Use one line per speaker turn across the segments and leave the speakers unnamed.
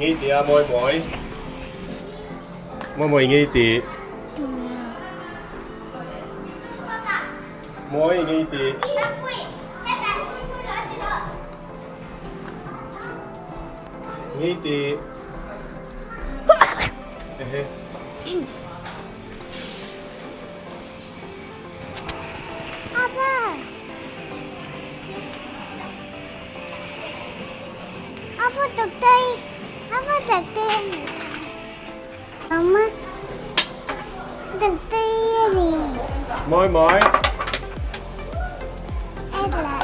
Ngei ti a mawi mawi. Mawi mawi ngei ti. Mawi ngei ti. Ngei ti. Ehe.
Apa. Apa tuktai? Apa tuktai? Mama. Tuktai ni.
Mawi mawi.
Ela.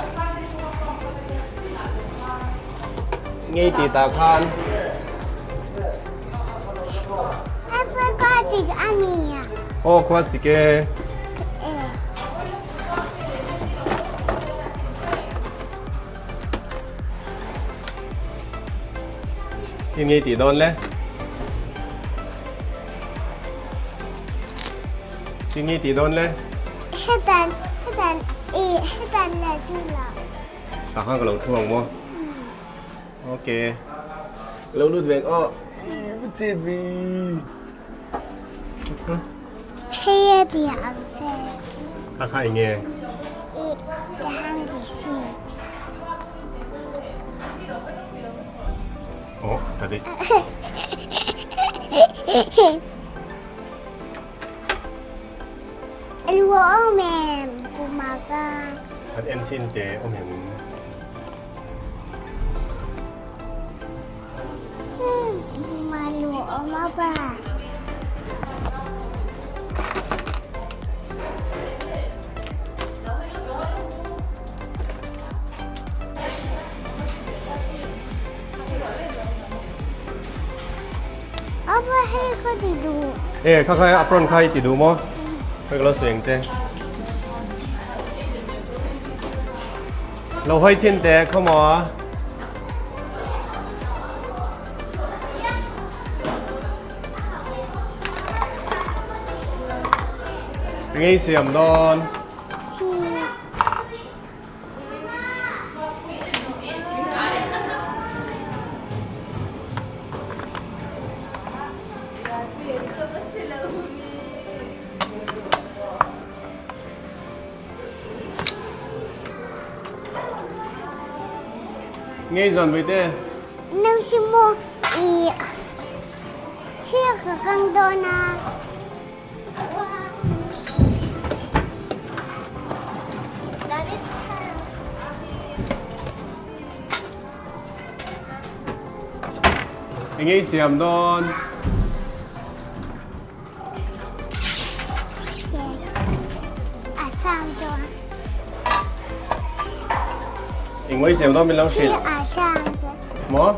Ngei ti ta khan.
Apa kau tik ani ya?
Aw khua sik e. I ngei tih dawn le. I ngei tih dawn le.
Hetan hetan i hetan le chu lo.
Tah khan ka lo thu ang maw? Ok. Lo lut vek aw. I chi vi.
Hei a ti ang che.
A kha enge?
I ti hang ti si.
Oh, tadi.
Luo om em, bumaga.
An en chin te om em. E kha kha apron kha i ti duh maw? Hei ka lo sawi ang che. Lo hawi chin teh khaw maw? Ngei siam dawn. Ngei zawn vui te.
Nang si mo i chia ka kang dawn a.
Engei siam dawn. Engmah i siam dawn min lo hrilh. Maw?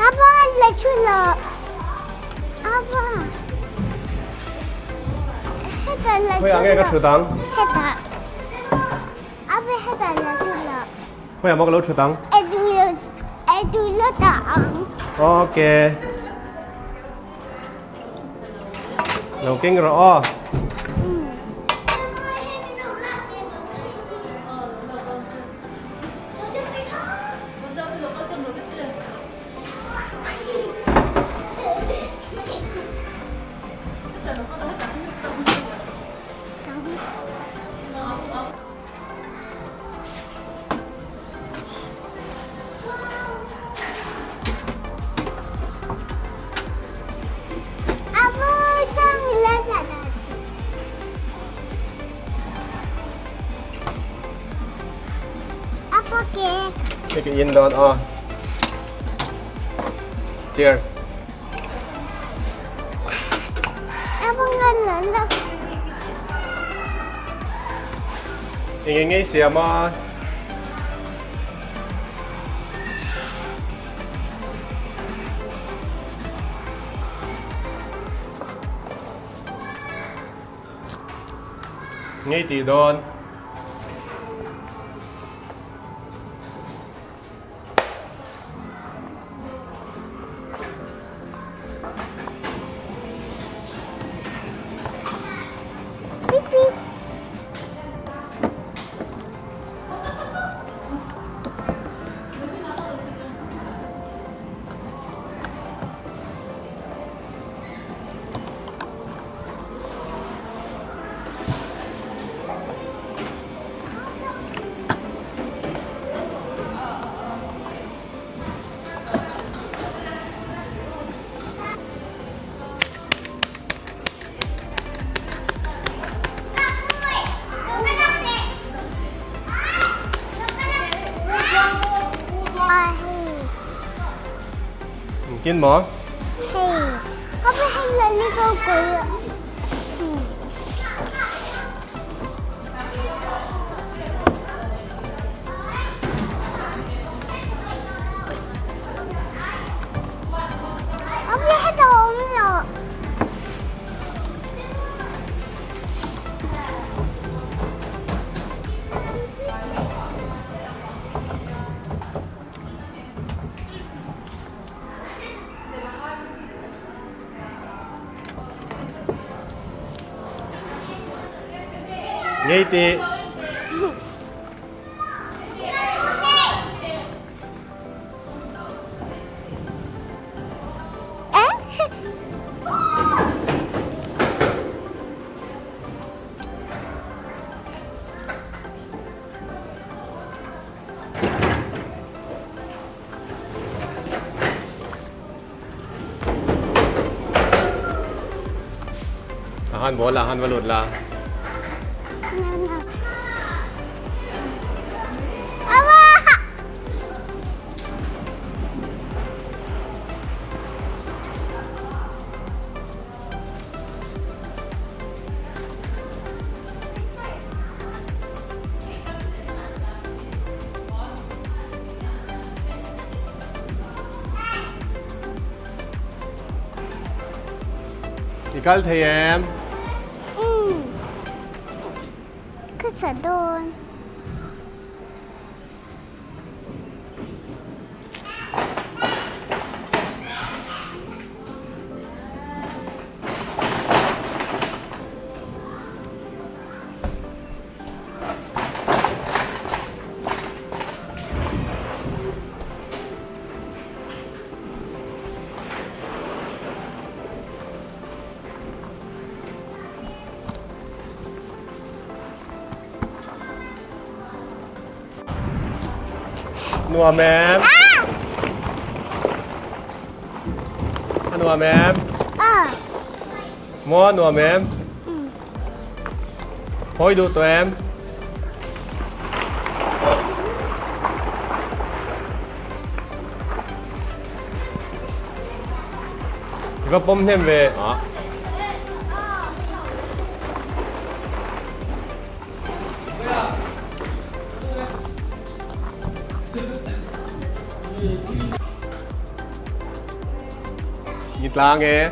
Apa la chu lo. Apa. Heta la
Khawi ah nge ka thut ang?
Heta. Apa heta la chu lo.
Khawi ah maw ka lo thut ang?
E du lo e du lo ta ang.
Okay. Lo keng rawh aw. Hei ka in dawn aw. Cheers. Eng eng ngei siam a. Ngei tih dawn. Engtin maw?
Hei, ka pa hei la ni ko ko. Abi heta awm lo.
Ngei teh. A han ball a han va lut la. I kal thei em?
Umm. Ka sa dawn.
Nuam em? A nuam em? Maw a nuam em? Hawi duh tawh em? I va pawm hnem ve a. Ni tlang e.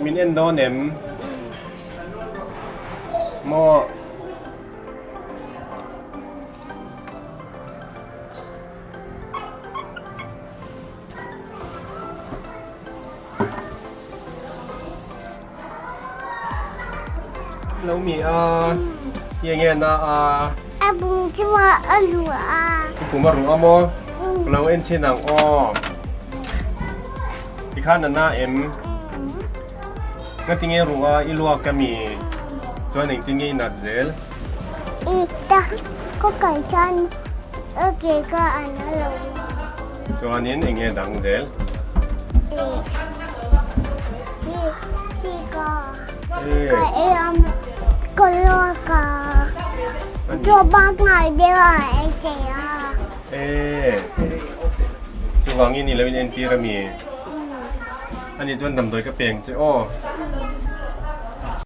Min en dawn em? Maw? Lo mi a, nge nge na a.
A bung chu a lu a.
I pum a ruh a maw? Ka lo en chhin ang aw. Tikhan a na em? Ngatinge ruh a i luak a mi? Chuan engtin nge i nat zel?
I ta ka kai chuan a ke ka a na lo.
Chuanin eng nge dang zel?
I chi chi ka ka e am ka luak a chaw bak ngai deuh a ei thei a.
E chuvangin i lo in entir a mi? Ani chuan damdawi ka peng che aw.